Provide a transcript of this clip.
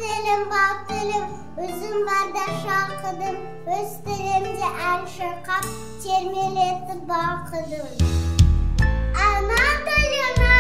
Тілім, бал тілім, өзің барда шалқыдым. Өз тілімде ән шырқап, термелетіп балқыдым. Ана тілім.